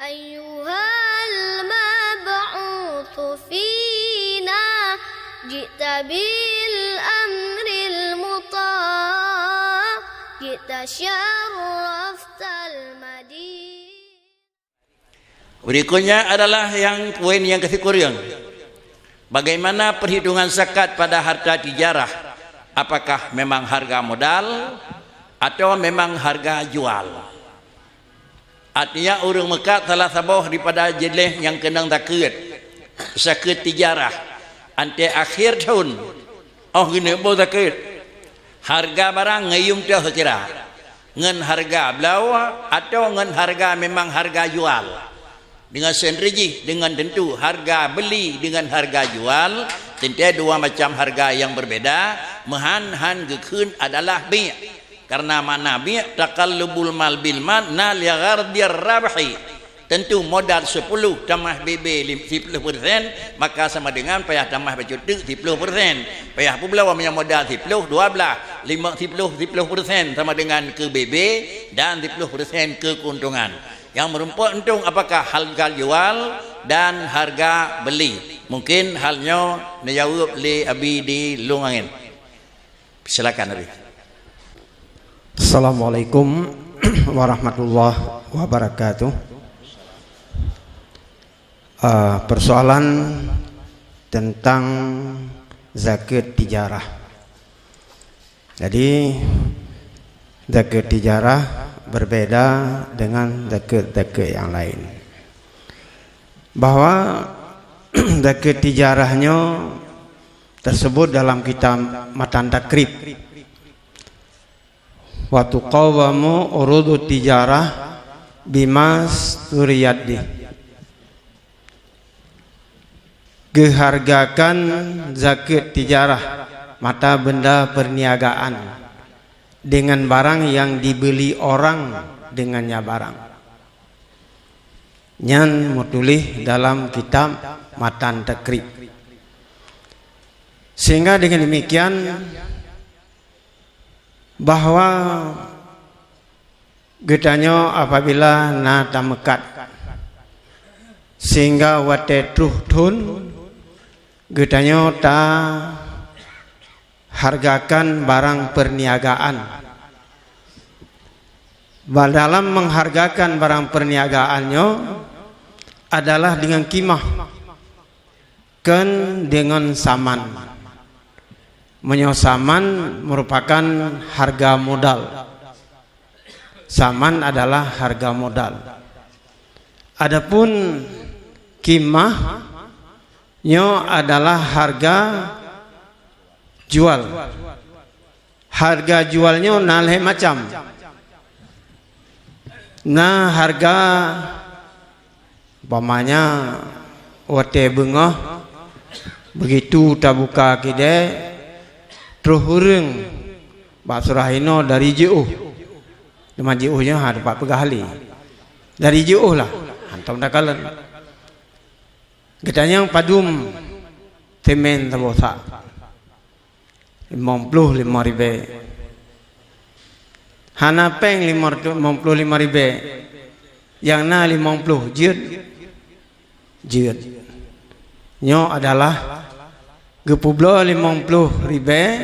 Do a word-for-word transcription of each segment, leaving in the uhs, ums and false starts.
أيها المبعوث فينا جئت بالأمر المطاع جئت شرفت المدينة. Berikutnya adalah yang poin yang kesikureueng. Bagaimana perhitungan zakat pada harta tijarah? Apakah memang harga modal atau memang harga jual? Artinya, ureuëng meukat salah saboh daripada jeuleh nyang keunong zakeuet, zakeuet tijarah, antée akhé thon, óh geuneuk boh zakeuet, harga barang ngeuyum teuh seukira ngon harga bloe atau ngon harga memang harga jual. Dengan sendiri jih, dengan tentu harga beli dengan harga jual, teuntée dua macam harga yang berbeda, meuhan han geukheun adalah bi'. Karena makna bi' taqallubul mal bil mal na li ghardir rabhi. Tentu modal sepuluh tamah B B lim-, siploh persen, maka sama dengan payah tamah bacut teuk siploh persen. Payah peubloe meunyoe modal siploh, dua blaih, lima siploh, siploh persen sama dengan keu B B dan siploh persen keu keuntungan. Nyang meurumpok untông apakah harga jual dan harga beli? Mungkin hal nyoe neujaweueb lé Abi di Lông Angén. Silakan, Abi. Assalamualaikum warahmatullahi wabarakatuh. Ah, persoalan tentang zakeuet tijarah. Jadi, zakeuet tijarah berbeda dengan zakeuet-zakeuet yang lain. Bahwa zakeuet tijarah nyoe tersebut dalam kitab Matan Takrib. Wa tuqawwamu urudut tijarah bima syturiyat bih. Geuhargakan zakeuet tijarah, mata benda perniagaan, dengan barang yang dibeli orang dengannya barang. Nyan meutuléh dalam kitab Matan Takrib. Sehingga dengan demikian, bahwa geutanyoe apabila na tameukat, sehingga watée troh thon geutanyoe tahargakan barang perniagaan. Ba-, dalam menghargakan barang perniagaan nyoe adalah dengan kimah. Kon deungon saman. Meunyoe saman merupakan harga modal. Saman adalah harga modal. Adapun kimah nyoe adalah harga jual. Harga jual nyoe na lhée macam. Na harga, umpamanya, watée beungoh, begitu tabuka keudée, troh ureuëng bak surah inoe dari jiôh. Teuma jiôh nyoe ha teumpat peugah lé. Dari jiôh lah, hantom takalon. Geutanyong padum semen saboh sak. Limong ploh lima ribée. Hana péng limong ploh lima ribée. Nyang na limong ploh jeuet. Jeuet. Nyoe adalah geupeubloe limong ploh ribée,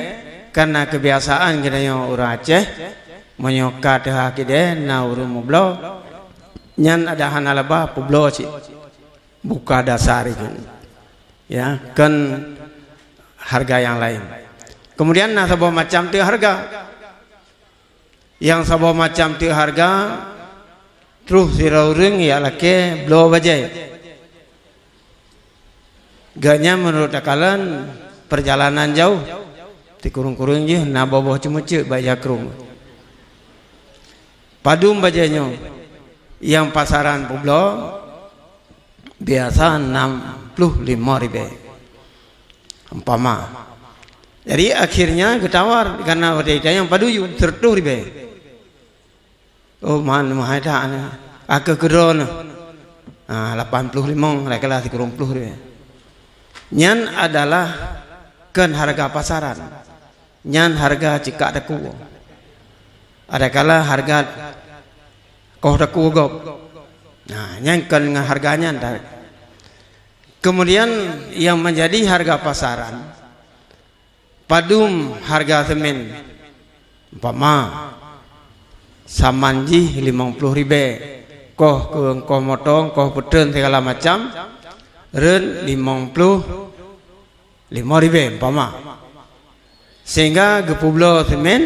karena kebiasaan geutanyoe ureuëng Aceh, meunyoe ka teuhah keudée na ureuëng meubloe, nyan ada hana laba peubloe cit. Buka dasar itu. Ya, kon harga yang lain. Kemudian na saboh macam teuk harga. Nyang saboh macam teuk harga, troh sidroe ureuëng jak lakée bloe bajée. Geuhnyan meunurot takalon perjalanan jauh, sikureueng-kureueng jih na boh-boh ceumeuceuet bak jakrong. Padum bajée nyoe nyang pasaran peubloe, biasa nam ploh lima ribée. Umpama. Jadi, akhirnya geutawar, karena watée itanyong padum jeuet, seureutôh ribée. Oh, man, mahai that na. Akhé keudroe na. Ah, lapan ploh limong, kira-kira sikureueng ploh ribée. Nyan adalah kon harga pasaran. Nyan harga cikak takue. Adakala harga koh takue gob. Nah, nyan kon ngon harga nyan dah. Kemudian yang menjadi harga pasaran, padum harga semen, umpama, saman jih limong ploh ribèe, koh keu, koh motong, koh peutreun segala macam, rhot limong ploh lima ribèe umpama. Sehingga geupeubloe semen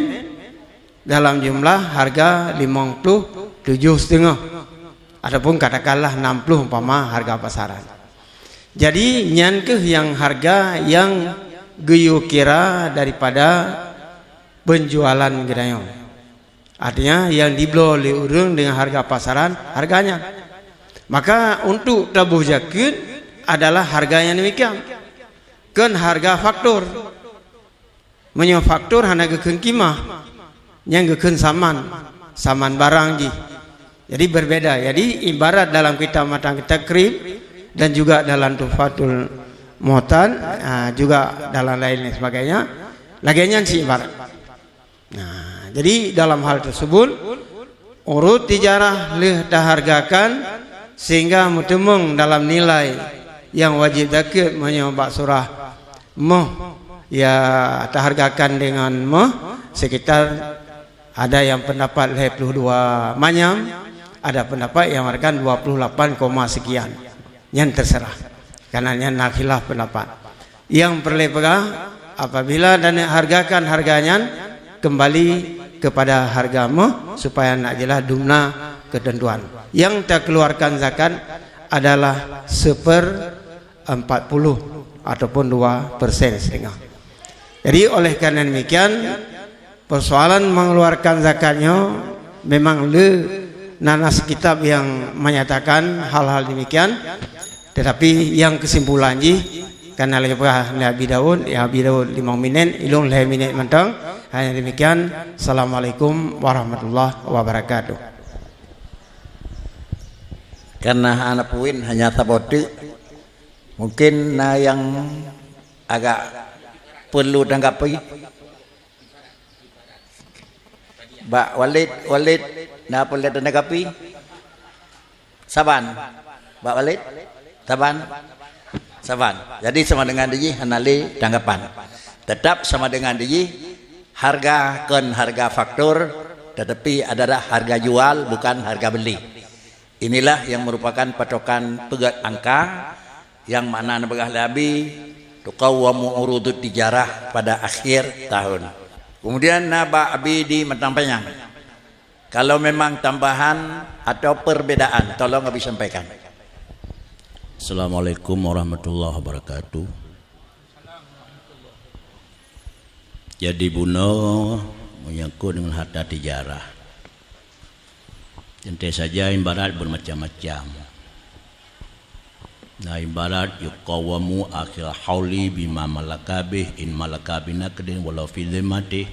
dalam jumlah harga limong ploh tujoh seteungoh ataupun katakanlah enam ploh umpama harga pasaran. Jadi nyan keuh nyang harga nyang geuyue kira daripada penjualan geutanyoe. Artinya, nyang dibloe lé ureuëng dengan harga pasaran, harganya. Maka, untuk taboh zakeuet adalah harga nyang demikian. Kon harga faktur. Meunyoe faktur hana geukheun kimah, nyang geukheun saman, saman barang jih. Jadi, berbeda. Jadi, ibarat dalam kitab Matan Takrib dan juga dalam Tuhfatul Muhtaj, ah, juga dalam lain dan sebagainya, lagèe nyan cit ibarat. Nah, jadi dalam hal tersebut, urut tijarah lheueh tahargakan sehingga meuteumeung dalam nilai nyang wajib zakeuet meunyoe bak surah meuh, ya, tahargakan dengan meuh sekitar ada nyang pendapat lhèe ploh dua manyam, ada pendapat nyang mengatakan dua puluh lapan koma sekian. Nyan terserah. Karena nyan na khilaf pendapat. Nyang peureulèe peugah, apabila tahargakan harga nyan kembali kepada harga meuh supaya nak jelas dumna ketentuan. Nyang takeuluarkan zakat adalah seperempat puluh ataupun dua persen setengah. Jadi, oleh karena demikian, persoalan mengeluarkan zakat nyoe memang le na nas kitab nyang menyatakan hal-hal demikian, tetapi nyang kesimpulan jih, karena lagèe peugah lé Abi Daud, ya Abi Daud limong minit, ilôn lhèe minit mantong. Hanya demikian, Assalamualaikum warahmatullahi wabarakatuh. Karena hana poin, hanya saboh teuk, mungkin na nyang agak perlu tanggapi. Bak Walid, Walid, na peue lé tanggapi? Saban. Bak Walid? Saban? Saban. Jadi sama dengan dijih hana lé tanggapan. Tetap sama dengan dijih harga kon harga faktur, tetapi adalah harga jual bukan harga beli. Inilah yang merupakan patokan peugét angka, yang makna neupeugah lé Abi, tuqawwamu urudut tijarah pada akhir tahun. Kemudian na bak Abi di Matang Panyang. Kalau memang tambahan atau perbedaan, tolong Abi sampaikan. Assalamualaikum warahmatullahi wabarakatuh. Jadi bunoe menyangkut dengan harta tijarah. Tentu saja ibarat bermacam-macam. Nah, ibarat yuqawwamu akhil hauli bima malaka bih in malaka binaqdin walau fi dhimmatih.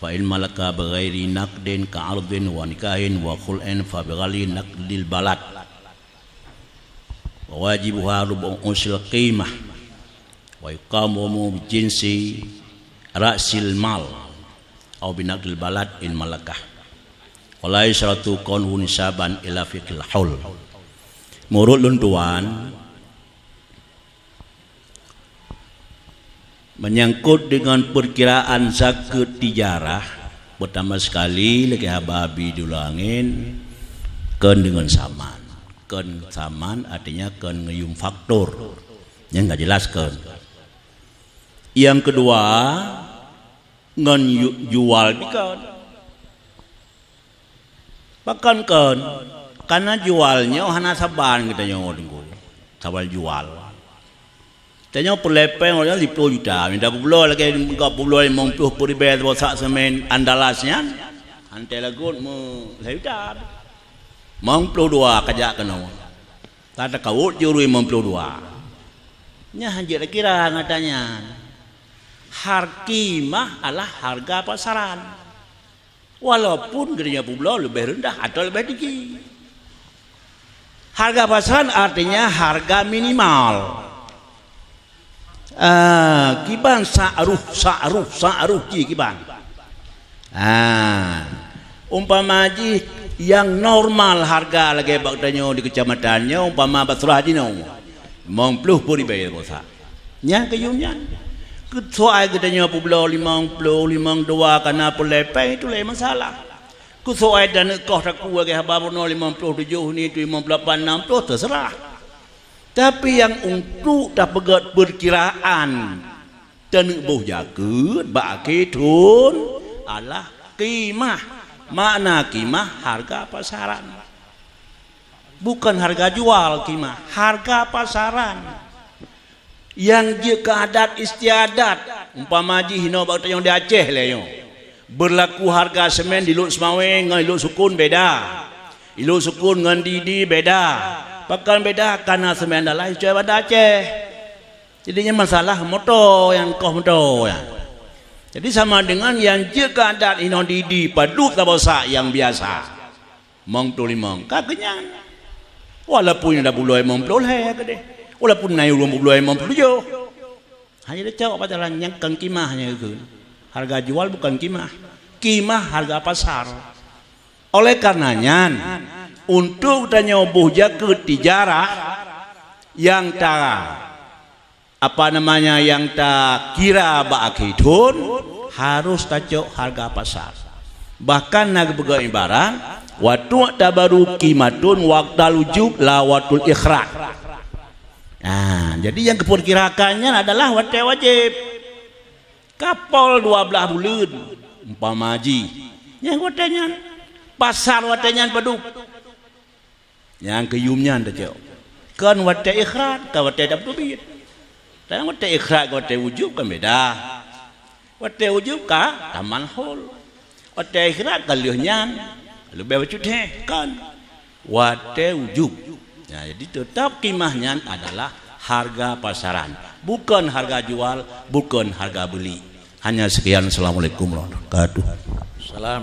Fa in malaka bighairi naqdin ka ardin wa nikahin wa khul'in fa bighairi naqdil balad. Wa wajibuha rubu usyil qimah. Wa yuqamu bi jinsi ra'sil mal au bi naqdil balad in malakah. Wa la yusyratu kaunuhu nisaban illa fi qil haul. Meunurot lôn tuan, menyangkut dengan perkiraan zakeuet tijarah, pertama sekali lagèe haba Abi di Ulu Angén, kon dengan saman. Kon saman artinya kon ngeuyum faktur. Nyang ka jelas kon. Nyang keudua, ngon yu-, jual pih kon. Pakon kon? Karena jual nyoe hana saban geutanyoe deungoe. Saban jual. Tanyoe peureulèe péng nyoe lhèe plôh juta, mita peubloe lagèe gob peubloe limong plôh ribèe saboh sak semen Andalas nyan. Hantei lagot meu lhèe juta. Limong plôh dua ka jak keunoe. Ka takawot jih ureueng limong plôh dua. Nyan hanjeuet kira ngon tanyan. Harki mah adalah harga pasaran. Walaupun geutanyoe peubloe leubeh reundah atau leubeh tinggi. Harga pasaran artinya harga minimal. Ah, kiban sa'ruh, sa'ruh, sa'ruh jih kiban. Ah, umpama jih Nyang normal harga lagée bak tanyoe di keucamatan nyoe, umpama Basrah jinoe, limong ploh peuet ribée bosak. Nyang keu yum nyan. Keu soai geutanyoe peubloe limong ploh, limong dua, kana peulepée, itu laén masalah. Keu soai taneuk koh takue lagée haba bunoe limong ploh tujoh, ni tu limong ploh lapan, enam ploh, teuseurah. Tapi nyang untuk tapeugét peukiraan taneuk boh jakeuet bak akhé thon adalah qimah. Makna qimah harga pasaran. Bukan harga jual qimah, harga pasaran. Nyang jeuet keu adat istiadat, umpama jih hinoe bak tanyoe di Aceh lé nyoe. Beurlaku harga seumén di Lhokseumawe ngon di Lhoksukon beda. Di Lhoksukon ngon di, di beda. Pakon beda? Kana seumén adalah icok Banda Aceh. Jadi nyan masalah moto nyang koh moto nyan. Jadi sama dengan nyang jeuet keu adat hinoe di, di padub saboh sak nyang biasa. Limong ploh limong, ka keu nyan. Walaupun na buloe limong ploh lhée keudeh. Walaupun na ureuëng buloe limong ploh tujoh. Hanya tacok pasaran nyang kon qimah nyan keu. Harga jual bukan qimah. Qimah harga pasar. Oleh karena nyan, untuk tanyoe boh jakeuet tijarah nyang ta apa namanya, nyang takira bak akhé thon, harus tacok harga pasar. Bahkan na geupeugah ibarat, "Wa tu'tabaru qimatun waqtal wujub la waqtul ikhraj." Nah, jadi nyang geupeukirakan nyan adalah watée wajéb. Kapol dua blaih buleuen, umpama jih. Nyang watée nyan, pasar watée nyan padub. Nyang keu yum nyan tacok. Kon watée ikhraj, ka watée dap teubiet. Dan watée ikhraj ngon watée wujub kan beda. Watée wujub ka taman haul. Watée ikhraj ka lheueh nyan, leubeh bacut heh, kon. Watée wujub. Ya, jadi tetap qimah nyan adalah harga pasaran, bukan harga jual, bukan harga beli. Hanya sekian. Assalamualaikum warahmatullahi wabarakatuh. Salam.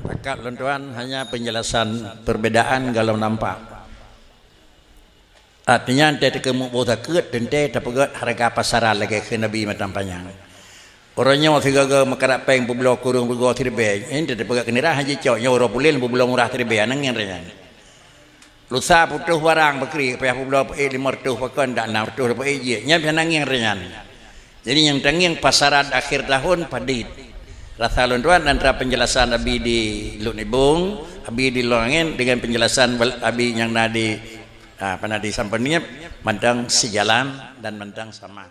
Takat lôn tuan, hanya penjelasan perbedaan golom nampak. Artinya, teukeumuk boh takeuet, teuntée tapeugét harga pasaran lagée kheun Nabi mantong panyang. Uroe nyoe sigoe-goe meukarat péng peubloe kureueng beureugoe siribée, nyan teupeugét keu nirah hana jicok, nyoe uroe puléh peubloe murah siribée, aneuëk ngieng nyan. Lusa putôh barang beukri, payah peubloe peuék limong reutôh pakon, dak nam reutôh peuék jih, nyan pih aneuëk ngieng nyan. Jadi nyang tangieng pasaran akhir tahun padit. Rasa lôn tuan antara penjelasan Abi di Lhokseumawe, Abi di Lhokseumawe dengan penjelasan Abi nyang na di, ah, apa na di Sampaniep, mantong sijalan dan mantong sama.